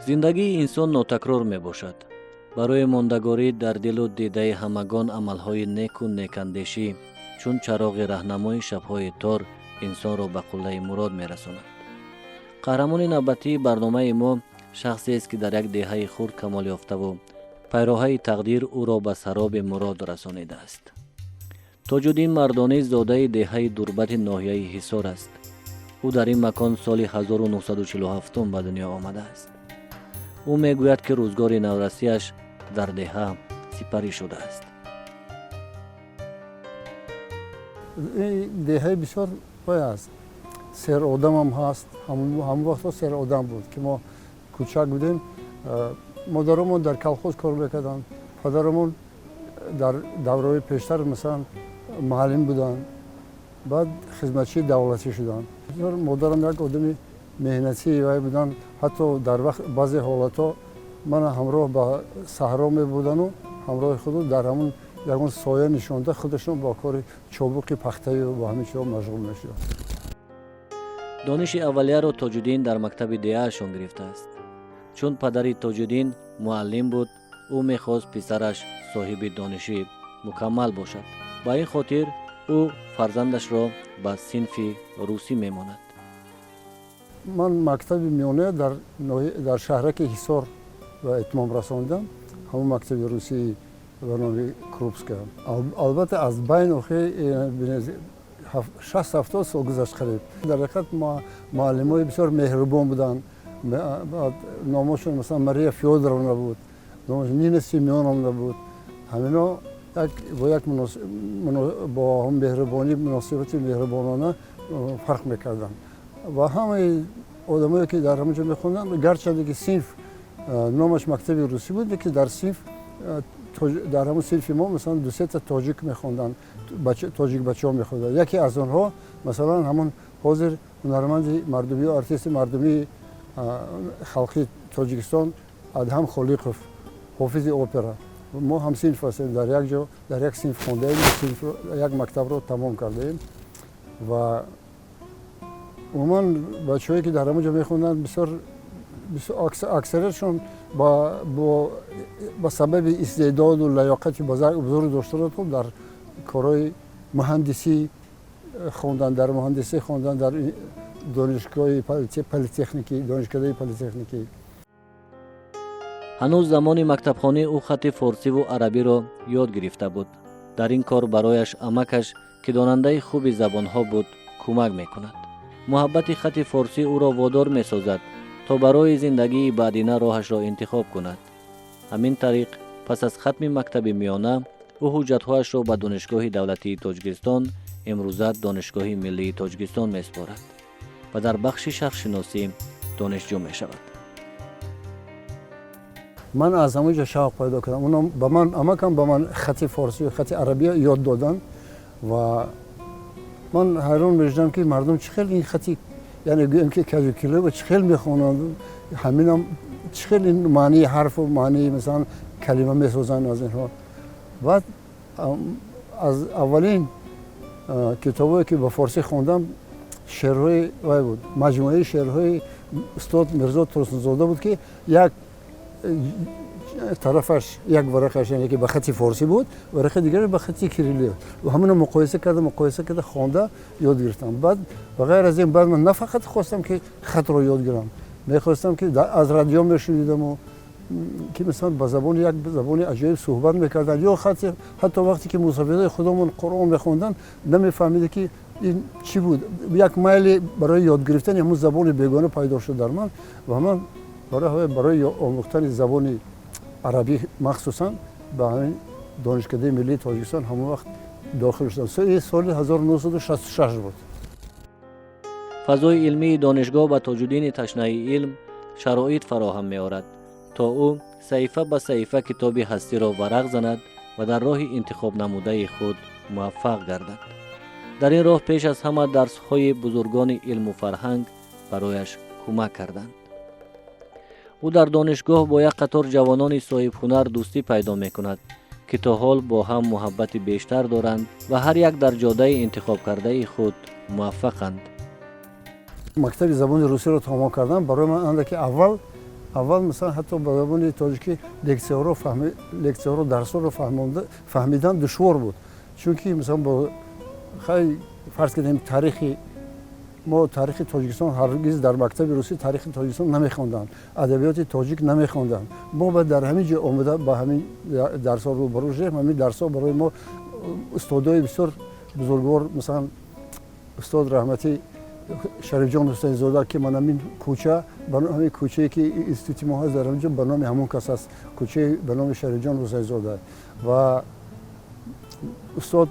Зиндагии инсон нотакрор мебошад. Барои мондагорӣ дар дилу дидаи ҳамагон амалҳои неку некандешӣ чун чароғи раҳнамои шабҳои тор инсонро ба қуллаи мурод мерасонад. Қаҳрамони навбатии барномаи мо шахсест, ки дар як деҳаи хурд камол ёфтаву пайроҳаи тақдир ӯро ба сароби мурод расонидааст. Тоҷуддин Мардонӣ зодаи деҳаи Дурбати ноҳияи Ҳисор аст. Ӯ дар ин макон соли 1947 ба дунё омадааст. Ӯ мегӯяд, ки рӯзгори наврасиаш дар деҳа сипарӣ шудааст. Деҳаи бисёр вай аст, серодамам ҳаст. Ҳамон вақтҳо серодам буд, ки мо кӯчак будем. Модаромон дар колхоз кор мекарданд, падаромон дар давраҳои пештар, масалан, муаллим буданд, баъд хизматчии давлатӣ шуданд. Модарам як одами меҳнатии вай буданд. Ҳатто дар баъзе ҳолатҳо мана ҳамроҳ ба саҳро мебурдану ҳамроҳи худу дар ҳамун ягон соя нишонда, худашон бо кори чобуқи пахтаю бо ҳамин чизҳо машғул мешуданд. Дониши аввалияро Тоҷуддин дар мактаби деҳаашон гирифтааст. Чун падари Тоҷуддин муаллим буд, ӯ мехост писараш соҳиби дониши мукаммал бошад. Ба ин хотир ӯ фарзандашро ба синфи русӣ мемонад. Ман мактаби миёна дар шаҳраки Ҳисор ба итмом расондам, ҳамон мактаби русии ба номи Крупская. Албатта, аз байн охи 60-70 сол гузашт қариб. Дар ҳақиқат, муаллимои бисёр меҳрубон буданд. Номошон, масалан, Мария Фёдоровна буд, Нина Семёновна буд. Ҳамино бо як бо меҳрубонӣ, муносибати меҳрубонона фарқ мекарданд ва ҳамаи одамое, ки дар ҳамон ҷо мехонданд. Гарчанде ки синф номаш мактаби русӣ буд, лекин дар синф, дар ҳамон синфи мо, масалан, дусета тоҷик мехонданд, тоҷик бачаҳо мехонданд. Яке аз онҳо, масалан, ҳамон ҳозир ҳунарманди мардумию артисти мардумии халқи Тоҷикистон Адҳам Холиқов, ҳофизи опера. Мо ҳамсинф ҳастем, дар як ҷо, дар як синф хондаем, як мактабро тамом кардаем. Ва умуман бачаҳое, ки дар ҳамон ҷо мехонданд, бисёр аксариятшон ба сабаби истеъдоду лаёқати бузург доштанатон дар корҳои муҳандисӣ хондан, дар муҳандисӣ хондан дар донишгоҳи политехникӣ, донишкадаи политехникӣ. Ҳанӯз замони мактабхонӣ ӯ хати форсиву арабиро ёд гирифта буд. Дар ин кор барояш амакаш, ки донандаи хуби забонҳо буд, кӯмак мекунад. Муҳаббати хати форсӣ ӯро водор месозад, то барои зиндагии баъдина роҳашро интихоб кунад. Ҳамин тариқ, пас аз хатми мактаби миёна ӯ ҳуҷҷатҳояшро ба Донишгоҳи давлатии Тоҷикистон, имрӯза Донишгоҳи миллии Тоҷикистон, месупорад ва дар бахши шарқшиносӣ донишҷӯ мешавад. Ман аз ҳамон ҷо шавқ пайдо кардам. Оно ба ман, амакам ба ман хати форсию хати арабия ёд доданд ва ман ҳайрон мешудам, ки мардум чӣ хел ин хати, яъне гӯем ки кажукилоба, чӣ хел мехонанд, ҳаминам чӣ хел ин маънии ҳарфу маънии, масалан, калима месозанд аз инҳо. Баъд аз аввалин китобое, ки ба форсӣ хондам, шеърҳои вай буд, маҷмӯаи шеърҳои устод Мирзо Турсунзода буд, ки як тарафаш, як варақаш, яъне ки ба хати форсӣ буд, варақаи дигаре ба хати кириллӣ. Ва ҳамаро муқоиса карда, муқоиса карда, хонда ёд гирифтам. Баъд, ба ғайр аз ин, баъд ман на фақат хостам, ки хатро ёд гирам, мехостам, ки аз радио мешунидаму, ки масалан ба забони як забони аҷоиб суҳбат мекарданд, ё ҳатто вақте ки мусофирҳои худомон Қуръон мехонданд, намефаҳмида, ки ин чӣ буд. Як майли барои ёд гирифтани ҳамун забони бегона пайдо шуд дар ман ва ман барои омӯхтани забони арабӣ махсусан ба ҳамин Донишкадаи миллии Тоҷикистон ҳамон вақт дохил шудам. Соли 1966 буд. Фазои илмии донишгоҳ ба Тоҷуддини ташнаи илм шароит фароҳам меорад, то ӯ саҳифа ба саҳифа китоби ҳастиро варақ занад ва дар роҳи интихобнамудаи худ муваффақ гардад. Дар ин роҳ пеш аз ҳама дарсҳои бузургони илму фарҳанг барояш кӯмак карданд. Ӯ дар донишгоҳ бо як қатор ҷавонони соҳибҳунар дӯстӣ пайдо мекунад, ки то ҳол бо ҳам муҳаббати бештар доранд ва ҳар як дар ҷодаи интихобкардаи худ муваффақанд. Мактаби забони русиро тамом кардам. Барои ман андаке аввал Аввал, масалан, ҳатто ба забони тоҷикӣ лексияҳоро, дарсҳоро фаҳмидан душвор буд, чунки, масалан, бо хай фарз кардем, таърихи мо, таърихи Тоҷикистон, ҳаргиз дар мактаби русӣ таърихи Тоҷикистон намехонданд, адабиёти тоҷик намехонданд. Мо ба дар ҳамин ҷо омада ба ҳамин дарсҳо рӯбарӯ шудем. Ҳамин дарсҳо барои мо устодои бисёр бузургвор, масалан, устод раҳматӣ Шарифҷон Ҳусайнзода, ки ман ҳамин кӯча, ҳамин кӯчае ки институти мо ҳаст, дар ҳамин ҷо ба номи ҳамон кас аст, кӯчаи ба номи Шарифҷон Ҳусайнзода, ва устод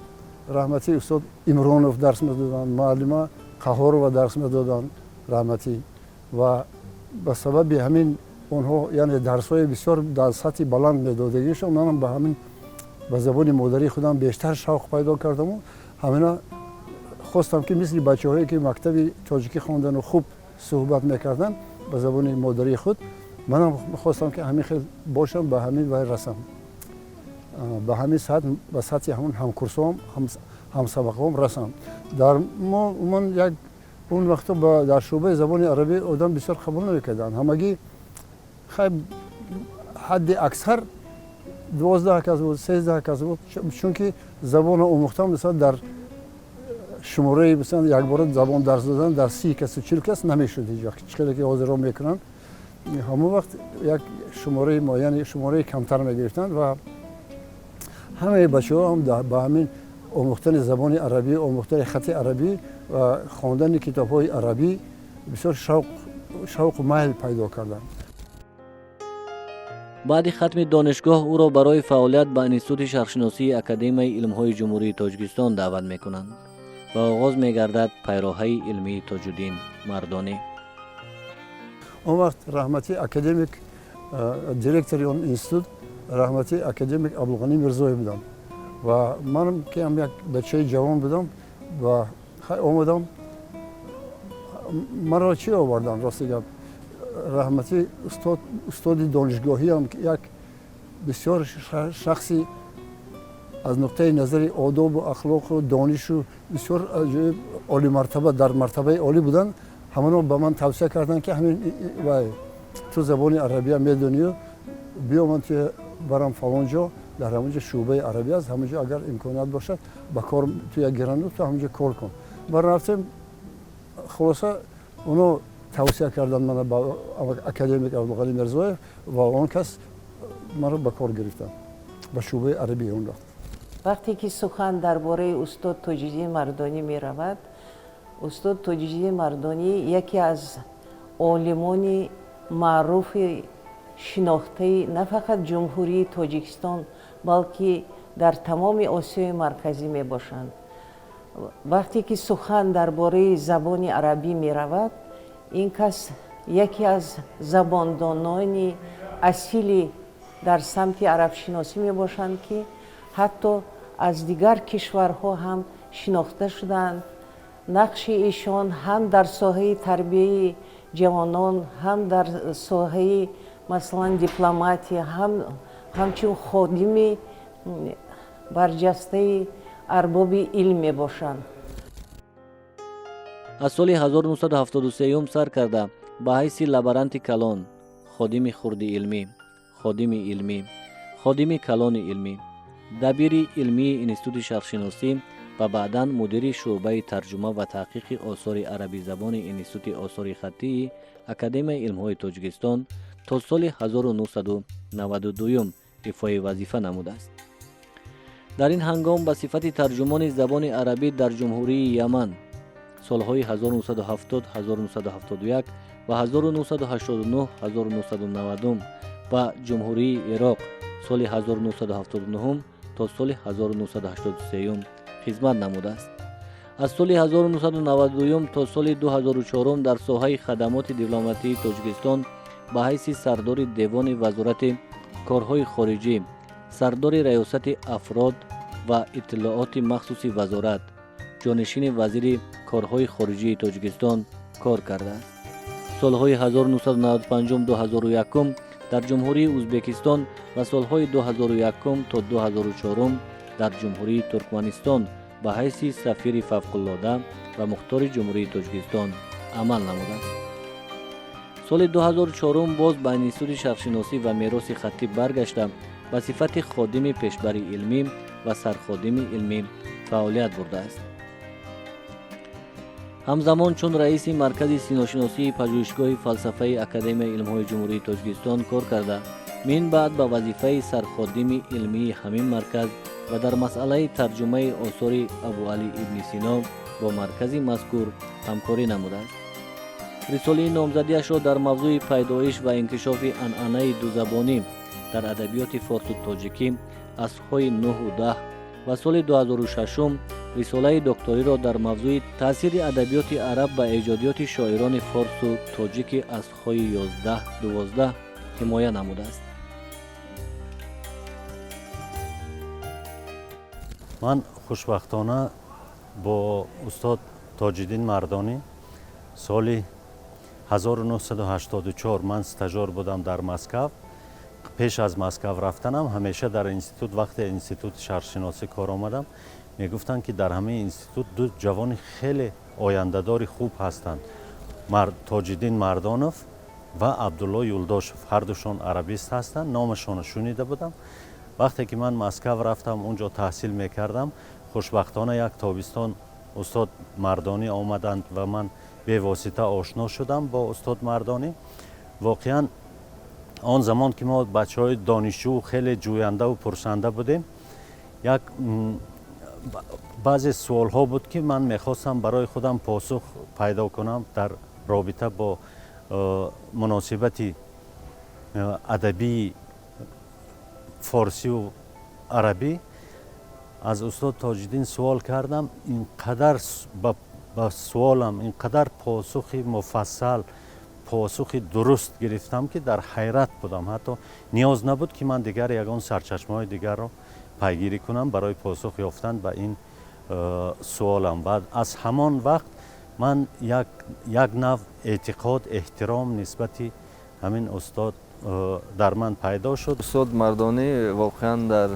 раҳматӣ устод Имронов дарс медоданд, муаллима Қаҳорова дарс медоданд раҳматӣ. Ва ба сабаби ҳамин онҳо, яъне, дарсҳои бисёр дар сатҳи баланд медодагишон, манам ба ҳамин ба забони модарии худам бештар шавқ пайдо кардаму ҳамина хостам, ки мисли бачаҳое ки мактаби тоҷикӣ хондану хуб суҳбат мекарданд ба забони модарии худ, манам хостам, ки ҳамин хел бошам, ба ҳамин вай расам, ба ҳамин сатҳ, ба сатҳи ҳамон ҳамкурсҳоам, ҳамсабақаҳом расам. Дар мо умуман як он вақто дар шӯъбаи забони арабӣ одам бисёр қабул намекарданд. Ҳамагӣ хай ҳадди аксар 12 кас буд, 13 кас буд, чунки забонро омӯхтан, масалан, дар шумораи, масалан, якбора забон дарс додан дар 30 касу 40 кас намешуд ҳеҷ вақт, чӣ хеле ки ҳозирро мекунанд. Ҳамон вақт як шумораи муайяни, шумораи камтар мегирифтанд ва ҳамаи бачаҳо ҳам ба ҳамин омӯхтани забони арабӣ, омӯхтани хати арабӣ ва хондани китобҳои арабӣ бисёр шавқу майл пайдо карданд. Баъди хатми донишгоҳ ӯро барои фаъолият ба Институти шарқшиносии Академияи илмҳои Ҷумҳурии Тоҷикистон даъват мекунанд ва оғоз мегардад пайроҳаи илмии Тоҷуддин Мардонӣ. Он вақт раҳматӣ академик, директори он институт раҳматӣ академик Абдулғанӣ Мирзоев будам ва манам ки ҳам як бачаи ҷавон будам ва омадам. Маро чӣ овардан, рости гап, раҳматӣ устод, устоди донишгоҳиам, як бисёр шахси аз нуқтаи назари одобу ахлоқу донишу бисёр аҷоиб олимартаба, дар мартабаи олӣ буданд. Ҳамоно ба ман тавсия карданд, ки ҳамин вай, ту забони арабия медонию, биё, ман ту барам фалон ҷо, дар ҳамон ҷо шӯъбаи арабӣ аст, ҳамон ҷо агар имконият бошад, ба кор ту як гиранду, ту ҳамон ҷо кор кун. Ба рафтем. Хулоса, оно тавсия карданд мана ба академик Абдулғанӣ Мирзоев ва он кас маро ба кор гирифтанд ба шӯъбаи арабии он вақт. Вақте ки сухан дар бораи устод Тоҷиддин Мардонӣ меравад, устод Тоҷиддин Мардонӣ яке аз олимони маъруфи шинохтаи на фақат Ҷумҳурии Тоҷикистон, балки дар тамоми Осиёи Марказӣ мебошанд. Вақте ки сухан дар бораи забони арабӣ меравад, ин кас яке аз забондонони асили дар самти арабшиносӣ мебошанд, ки ҳатто аз дигар кишварҳо ҳам шинохта шудаанд. Нақши эшон ҳам дар соҳаи тарбияи ҷавонон, ҳам дар соҳаи, масалан, дипломатия, ҳам ҳамчун ходими барҷастаи арбоби илм мебошанд. Аз соли 1973 сар карда ба ҳайси лаборанти калон, ходими хурди илмӣ, ходими илмӣ, ходими калони илмӣ, дабири илмии Институти шарқшиносӣ ва баъдан мудири шӯъбаи тарҷума ва таҳқиқи осори арабизабони Институти осори хаттии Академияи илмҳои Тоҷикистон то соли 1992 ифои вазифа намудааст. Дар ин ҳангом ба сифати тарҷумони забони арабӣ дар Ҷумҳурии Яман солҳои 1970-1971 ва 1989-1990 ва Ҷумҳурии Ироқ соли 1979 то соли 1983 хизмат намудааст. Аз соли 1992 то соли 2004 дар соҳаи хадамоти дипломатии Тоҷикистон ба ҳайси сардори девони Вазорати корҳои хориҷӣ, сардори раёсати афрод ва иттилооти махсуси вазорат, ҷонишини вазири корҳои хориҷии Тоҷикистон кор кардааст. Солҳои 1995-2001 дар Ҷумҳурии Ӯзбекистон ва солҳои 2001 то 2004 дар Ҷумҳурии Туркманистон ба ҳайси сафири фавқулода ва мухтори Ҷумҳурии Тоҷикистон амал намудааст. Соли 2004 боз ба Институти шарқшиносӣ ва мероси хаттӣ баргашта, ба сифати ходими пешбари илмӣ ва сарходими илмӣ фаъолият бурдааст. Ҳамзамон чун раиси Маркази синошиносии Пажӯҳишгоҳи фалсафаи Академияи илмҳои Ҷумҳурии Тоҷикистон кор карда, мин баъд ба вазифаи сарходими илмии ҳамин марказ ва дар масъалаи тарҷумаи осори Абуалӣ ибни Сино бо маркази мазкур ҳамкорӣ намудааст. Рисолаи номзадиашро дар мавзӯи пайдоиш ва инкишофи анъанаи дузабонӣ дар адабиёти форсу тоҷикӣ асрҳои 9-10 ва соли 2006 рисолаи докториро дар мавзӯи таъсири адабиёти араб ба эҷодиёти шоирони форсу тоҷики асрҳои 11-12 ҳимоя намудааст. Ман хушбахтона бо устод Тоҷиддин Мардонӣ соли 1984 ман стажёр будам дар Москав. Пеш аз Москав рафтанам ҳамеша дар институт, вақте институти шарқшиносӣ кор омадам, мегуфтанд, ки дар ҳамаи институт ду ҷавони хеле ояндадори хуб ҳастанд: Тоҷиддин Мардонов ва Абдулло Юлдошев. Ҳардушон арабист ҳастанд. Номашонро шунида будам. Вақте ки ман Москав рафтам, он ҷо таҳсил мекардам, хушбахтона як тобистон устод Мардонӣ омаданд ва ман бевосита ошно шудам бо устод Мардонӣ. Воқеан, он замон ки мо бачаҳои донишҷӯ хеле ҷӯяндаву пурсанда будем, як баъзе суолҳо буд, ки ман мехостам барои худам посух пайдо кунам дар робита бо муносибати адабии форсиву арабӣ. Аз устод Тоҷиддин суол кардам. Ин қадар ба суолам ин қадар посухи муфассал, посухи дуруст гирифтам, ки дар ҳайрат будам. Ҳатто ниёз набуд, ки ман дигар ягон сарчашмаҳои дигарро пайгирӣ кунам барои посух ёфтан ба ин суолам. Ва аз ҳамон вақт ман як нав эътиқод, эҳтиром нисбати ҳамин устод дар ман пайдо шуд. Устод Мардонӣ воқеан дар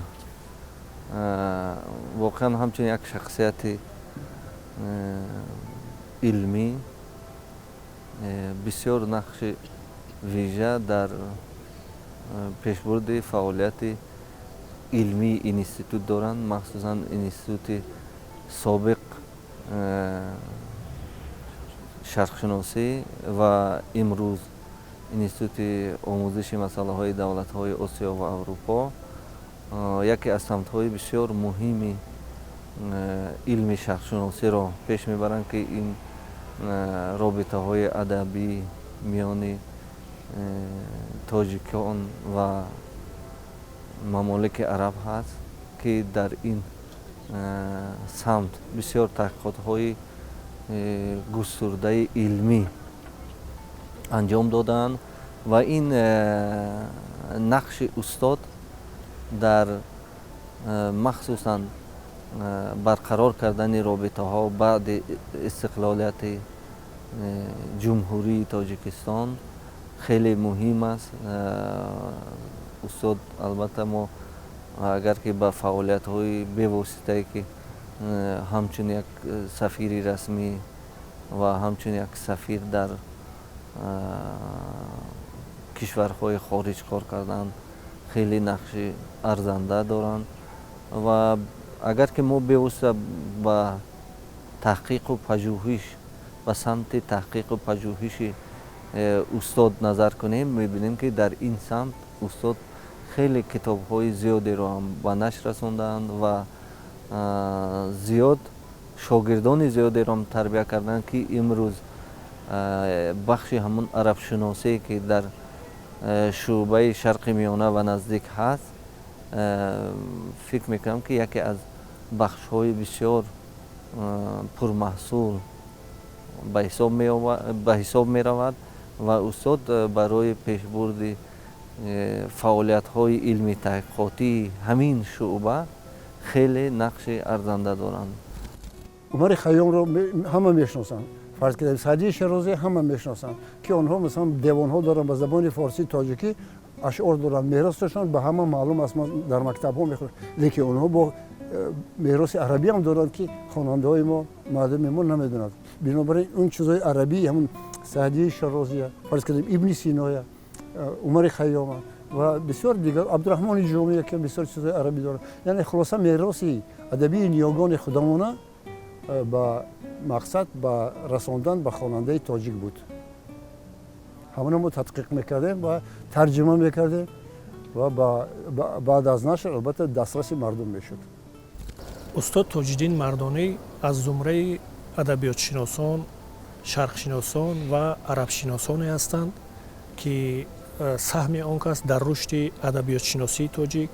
воқеан ҳамчун як шахсияти илмӣ бисёр нақши вижа дар пешбурди фаъолияти илмии институт доранд, махсусан институти собиқ шарқшиносӣ ва имрӯз Институти омӯзиши масъалаҳои давлатҳои Осиё ва Аврупо. Яке аз самтҳои бисёр муҳими илми шарқшиносиро пеш мебаранд, ки ин робитаҳои адабӣ миёни тоҷикон ва мамолики араб ҳаст, ки дар ин самт бисёр таҳқиқотҳои густурдаи илмӣ анҷом додаанд. Ва ин нақши устод дар махсусан барқарор кардани робитаҳо баъди истиқлолияти Ҷумҳурии Тоҷикистон хеле муҳим аст. Устод, албатта, мо агар ки ба фаъолиятҳои бевоситае, ки ҳамчун як сафири расмӣ ва ҳамчун як сафир дар кишварҳои хориҷ кор карданд, хеле нақши арзанда доранд. Ва агар ки мо бевосита ба таҳқиқу пажӯҳиш, ба самти таҳқиқу пажӯҳиши устод назар кунем, мебинем, ки дар ин самт устод хеле китобҳои зиёдеро ҳам ба нашр расондаанд ва зиёд шогирдони зиёдеро ҳам тарбия карданд, ки имрӯз бахши ҳамун арабшиносие, ки дар шӯъбаи Шарқи Миёна ва Наздик ҳаст, фикр мекунам, ки яке аз бахшҳои бисёр пурмаҳсул ба ҳисоб меравад. Ва устод барои пешбурди фаъолиятҳои илми таҳқиқотии ҳамин шӯъба хеле нақши арзанда доранд. Умари Хайёмро ҳама мешиносанд, фарз кардем, Саъдии Шерозӣ ҳама мешиносанд, ки онҳо, масалан, девонҳо доранд, ба забони форсӣ, тоҷикӣ ашъор доранд, меросашон ба ҳама маълум аст, дар мактабҳо мехонанд. Лекин онҳо бо мероси арабӣ ҳам доранд, ки хонандаҳои мо, мардуми мо намедонад. Бинобар ин он чизҳои арабӣ, ҳамун Саъдии Шерозия, фарз кардем, Ибни Синоя, Умари Хайёма ва бисёр дигар, Абдураҳмони Ҷомия, ки бисёр чизҳои арабӣ дорад. Яъне, хулоса, мероси адабии ниёгони худамона ба мақсад ба расондан ба хонандаи тоҷик буд. Ҳамона мо тадқиқ мекардем ва тарҷима мекардем ва баъд аз нашр, албатта, дастраси мардум мешуд. Устод Тоҷиддин Мардонӣ аз зумраи адабиётшиносон, шарқшиносон ва арабшиносоне ҳастанд, ки саҳми он кас дар рушди адабиётшиносии тоҷик,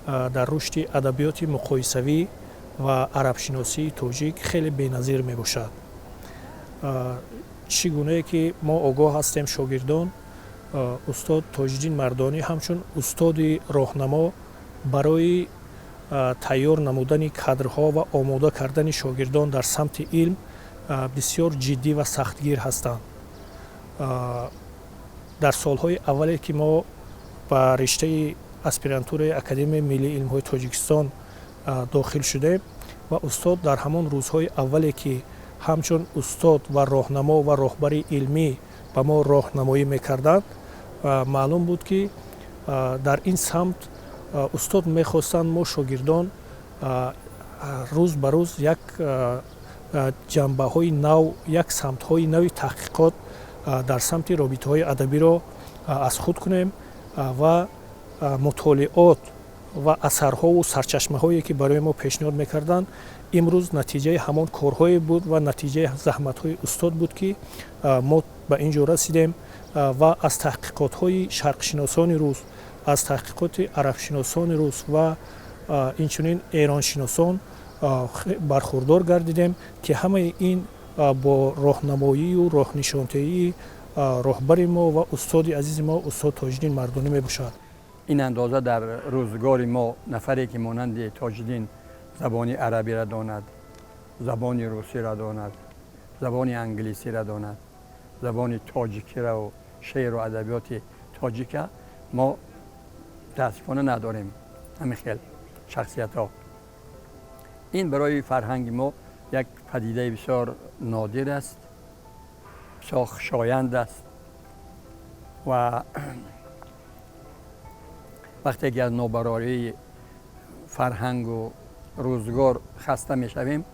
дар рушди адабиёти муқоисавӣ ва арабшиносии тоҷик хеле беназир мебошад. Чӣ гунае ки мо огоҳ ҳастем, шогирдон, устод Тоҷиддин Мардонӣ ҳамчун устоди роҳнамо барои тайёр намудани кадрҳо ва омода кардани шогирдон дар самти илм бисёр ҷиддӣ ва сахтгир ҳастанд. Дар солҳои аввале, ки мо ба риштаи аспирантураи Академияи миллии илмҳои Тоҷикистон дохил шудем ва устод дар ҳамон рӯзҳои аввале, ки ҳамчун устод ва роҳнамо ва роҳбари илмӣ ба мо роҳнамоӣ мекарданд, маълум буд, ки дар ин самт устод мехостанд мо шогирдон рӯз ба рӯз як ҷанбаҳои нав, як самтҳои нави таҳқиқот дар самти робитаҳои адабиро аз худ кунем ва мутолиот ва асарҳову сарчашмаҳое, ки барои мо пешниҳод мекарданд, имрӯз натиҷаи ҳамон корҳое буд ва натиҷаи заҳматҳои устод буд, ки мо ба ин ҷо расидем ва аз таҳқиқотҳои шарқшиносони рус, аз таҳқиқоти арабшиносони рус ва инчунин эроншиносон бархурдор гардидем, ки ҳамаи ин бо роҳнамоию роҳнишондиҳии роҳбари мо ва устоди азизи мо, устод Тоҷиддин Мардонӣ мебошад. Ин андоза дар рӯзгори мо нафаре, ки монанди Тоҷиддин забони арабиро донад, забони русиро донад, забони англисиро донад, забони тоҷикиро, шеъру адабиёти тоҷика, мо мутаассифона надорем ҳамин хел шахсиятҳо. Ин барои фарҳанги мо як падидаи бисёр нодир аст, бисёр хушоянд аст. Ва вақте ки аз нобарории фарҳангу рӯзгор хаста мешавем,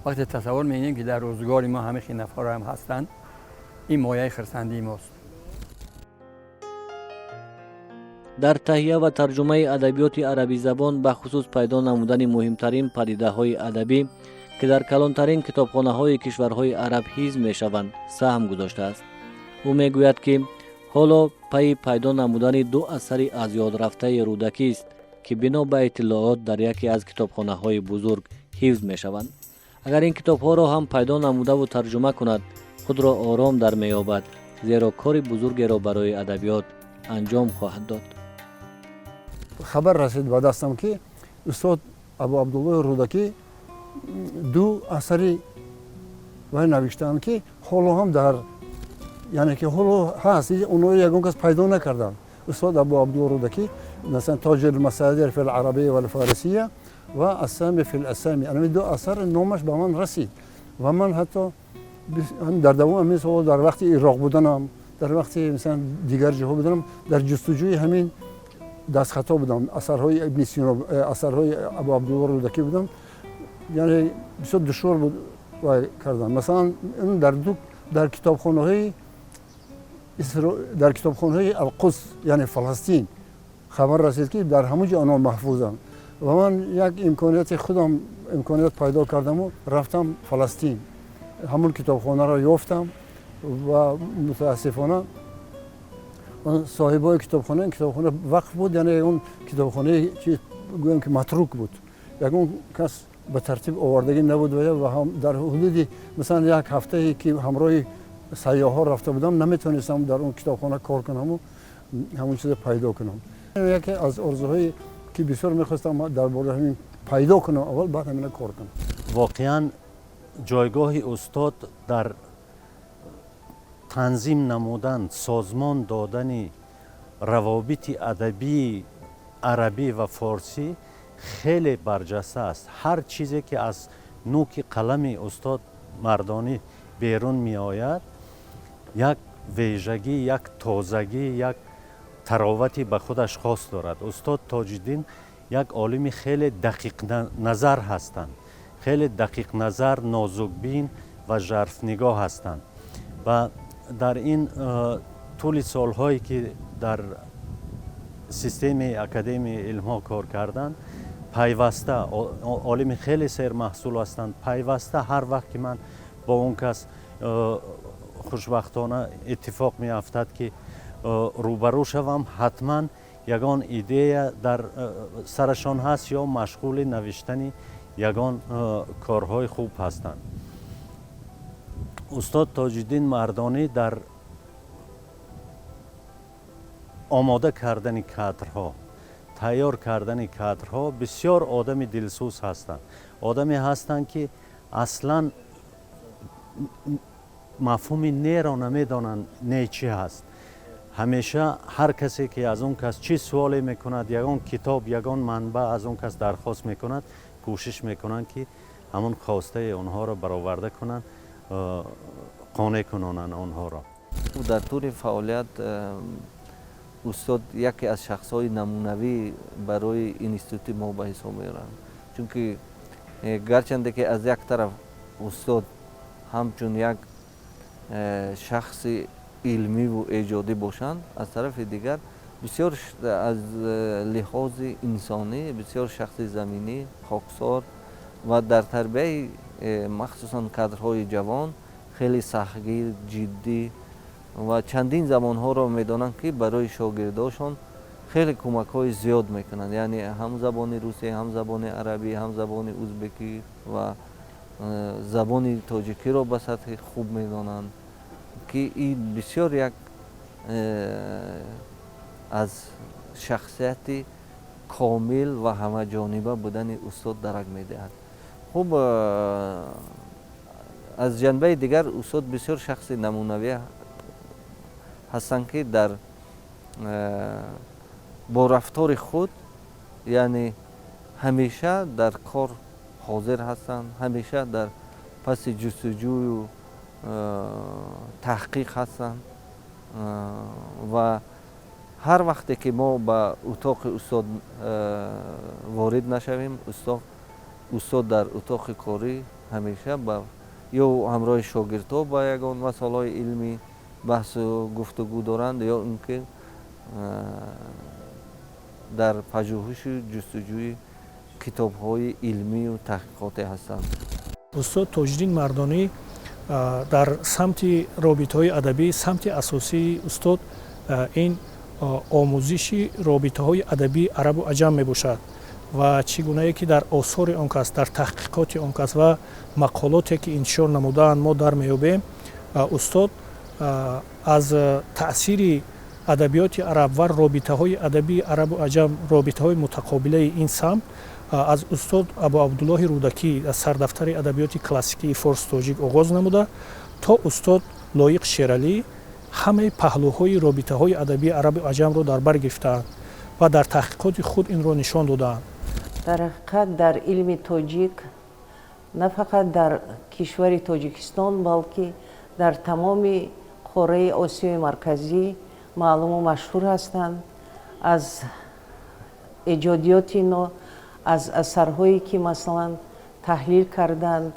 вақте тасаввур мекунем, ки дар рӯзгори мо ҳамин хел нафарҳоам ҳастанд, ин мояи хурсандии мост. Дар таҳия ва тарҷумаи адабиёти арабизабон, бахусус пайдо намудани муҳимтарин падидаҳои адабӣ, ки дар калонтарин китобхонаҳои кишварҳои араб ҳифз мешаванд, саҳм гузоштааст. Ӯ мегӯяд, ки ҳоло пайи пайдо намудани ду асари аз ёд рафтаи Рӯдакист, ки бино ба иттилоот дар яке аз китобхонаҳои бузург ҳифз мешаванд. Агар ин китобҳоро ҳам пайдо намудаву тарҷума кунад, худро ором дар меёбад, зеро кори бузургеро барои адабиёт анҷом хоҳад дод. Хабар расид ба дастам, ки устод Абу Абдуллои Рӯдакӣ ду асари вай навиштаанд, ки ҳоло ҳам дар, яъне ки ҳоло ҳаст, онҳоро ягон кас пайдо накарданд. Устод Абу Абдулло Рӯдакӣ, масалан, Тоҷи Масадир фи Ларабия ва Фарисия ва Асами фи Асами, анами ду асар номаш ба ман расид. Ва ман ҳатто дар давоми ҳамин сол, дар вақти Ироқ буданам, дар вақти, масалан, дигар ҷоҳо буданам, дар ҷустуҷӯи ҳамин дастхатҳо будам, асарҳои Ибни Сино, асарҳои Абу Абдулло Рӯдакӣ будам. Яъне бисёр душвор буд вай кардан. Масалан, дар китобхонаҳои Алқудс, яъне Фаластин, хабар расид, ки дар ҳамон ҷо онҳо маҳфузанд. Ва ман як имконияти худам имконият пайдо кардаму рафтам Фаластин, ҳамон китобхонаро ёфтам. Ва мутаассифона, соҳибои китобхона, китобхона вақф буд, яъне он китобхонаи чи гӯям, ки матрук буд, ягон кас ба тартиб овардагӣ набуд. Ва дар ҳудуди, масалан, як ҳафтае, ки ҳамроҳи сайёҳҳо рафта будам, наметавонистам дар он китобхона кор кунаму ҳамон чиза пайдо кунам. Яке аз орзуҳое, ки бисёр мехостам дар бораи ҳамин пайдо кунам аввал, баъд ҳамина кор кунам. Воқеан, ҷойгоҳи устод дар танзим намудан, созмон додани равобити адабии арабӣ ва форсӣ хеле барҷаста аст. Ҳар чизе, ки аз нӯки қалами устод Мардонӣ берун меояд. Як вежагӣ, як тозагӣ, як таровате ба худаш хос дорад. Устод Тоҷиддин як олими хеле дақиқназар ҳастанд, хеле дақиқназар, нозукбин ва жарфнигоҳ ҳастанд ва дар ин тӯли солҳое ки дар системаи Академияи илмҳо кор карданд, пайваста олими хеле сермаҳсул ҳастанд. Пайваста ҳар вақт ки ман бо он кас хушбахтона иттифоқ меафтад ки рӯбарӯ шавам, ҳатман ягон идея дар сарашон ҳаст ё машғули навиштани ягон корҳои хуб ҳастанд. Устод Тоҷиддин Мардонӣ дар омода кардани кадрҳо, тайёр кардани кадрҳо бисёр одами дилсӯз ҳастанд. Одаме ҳастанд, ки аслан мафҳуми неро намедонанд, не чӣ ҳаст. Ҳамеша ҳар касе ки аз он кас чӣ суоле мекунад, ягон китоб, ягон манбаъ аз он кас дархост мекунад, кӯшиш мекунанд, ки ҳамон хостаи онҳоро бароварда кунанд, қонеъ кунонанд онҳоро. Дар тӯли фаъолият устод яке аз шахсҳои намунавӣ барои институти мо ба ҳисоб меоранд, чунки гарчанде ки аз як тараф устод ҳамчун як шахси илмиву эҷодӣ бошанд, аз тарафи дигар бисёр аз лиҳози инсонӣ бисёр шахси заминӣ, хоксор ва дар тарбияи махсусан кадрҳои ҷавон хеле сахтгир, ҷиддӣ ва чандин забонҳоро медонанд, ки барои шогирдошон хеле кӯмакҳои зиёд мекунанд, яъне ҳам забони русӣ, ҳам забони арабӣ, ҳам забони узбекӣ ва забони тоҷикиро ба сатҳи хуб медонанд, ки ин бисёр як аз шахсияти комил ва ҳамаҷониба будани устод дарак медиҳад. Хуб, аз ҷанбаи дигар устод бисёр шахси намунавӣ ҳастанд, ки дар бо рафтори худ, яъне ҳамеша дар кор ҳозир ҳастанд, ҳамеша дар паси ҷустуҷӯю таҳқиқ ҳастанд ва ҳар вақте ки мо ба утоқи устод ворид нашавем, устод дар утоқи корӣ ҳамеша ба ё ҳамроҳи шогирдҳо ба ягон масъалаҳои илмӣ баҳсу гуфтугӯ доранд, ё ин ки дар пажӯҳишу ҷустуҷӯи китобҳои илмию таҳқиқотӣ ҳастанд. Устод Тоҷиддин Мардонӣ дар самти робитаҳои адабӣ, самти асосии устод ин омӯзиши робитаҳои адабии арабу аҷам мебошад ва чӣ гунае ки дар осори он кас, дар таҳқиқоти он кас ва мақолоте ки интишор намудаанд, мо дар меёбем, устод аз таъсири адабиёти араб ва робитаҳои адабии арабу аҷам, робитаҳои мутақобилаи ин самт, аз устод Абу Абдуллоҳи Рӯдакӣ аз сардафтари адабиёти классикии форс тоҷик оғоз намуда то устод Лоиқ Шералӣ ҳамаи паҳлӯҳои робитаҳои адабии арабу аҷамро дар бар гирифтаанд ва дар таҳқиқоти худ инро нишон додаанд. Дар ҳақиқат, дар илми тоҷик, на фақат дар кишвари Тоҷикистон, балки дар тамоми қораи Осиёи Марказӣ маълуму машҳур ҳастанд. Аз эҷодиёти ино, аз асарҳое ки масалан таҳлил карданд,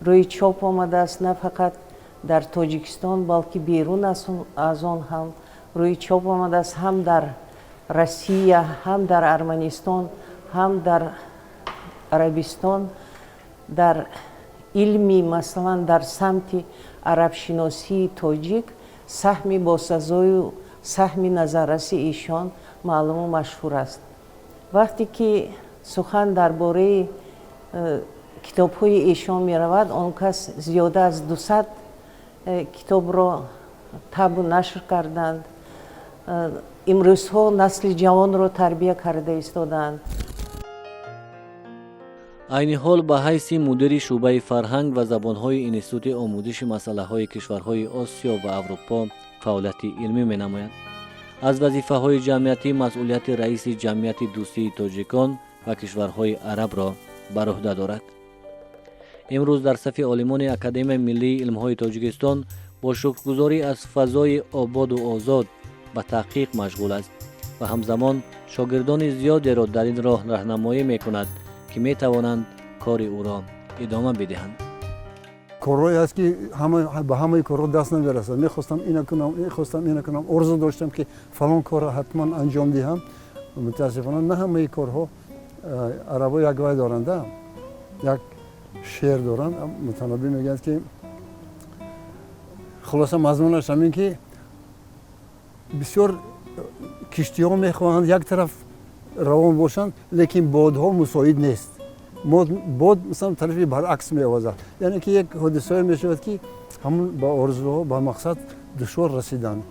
рӯи чоп омадааст, на фақат дар Тоҷикистон, балки берун аз он ҳам рӯи чоп омадааст, ҳам дар Россия, ҳам дар Арманистон, ҳам дар Арабистон. Дар илми, масалан, дар самти арабшиносии тоҷик саҳми босазою саҳми назарраси эшон маълуму машҳур аст. Вақте ки сухан дар бораи китобҳои эшон меравад, он кас зиёда аз 200 китобро табъу нашр карданд. Имрӯзҳо насли ҷавонро тарбия карда истодаанд. Айни ҳол ба ҳайси мудири шӯъбаи фарҳанг ва забонҳои Институти омӯзиши масъалаҳои кишварҳои Осиё ва Аврупо фаъолияти илмӣ менамояд. Аз вазифаҳои ҷамъиятӣ масъулияти раиси Ҷамъияти дӯстии тоҷикон ва кишварҳои арабро бар ӯҳда дорад. Имрӯз дар сафи олимони Академияи миллии илмҳои Тоҷикистон Бо шукргузорӣ аз фазои ободу озод ба таҳқиқ машғул аст ва ҳамзамон шогирдони зиёдеро дар ин роҳ раҳнамоӣ мекунад, ки метавонанд кори ӯро идома бидиҳанд. Корҳое ҳаст, ки ба ҳамаи корҳо даст намерасад. Мехостам ина кунам, мехостам ина кунам, орзу доштам, ки фалон корро ҳатман анҷом диҳам. Мутаассифона, на ҳамаи корҳо. Арабо як вай доранда, як шеър доранд, Мутанаббӣ мегӯяд, ки хулоса мазмунаш ҳамин, ки бисёр киштиҳо мехоҳанд як тараф равон бошанд, лекин бодҳо мусоид нест, бод масалан тарафи баръакс меовазад. Яъне ки як ҳодисае мешавад, ки ҳамун ба орзуҳо, ба мақсад душвор расидан.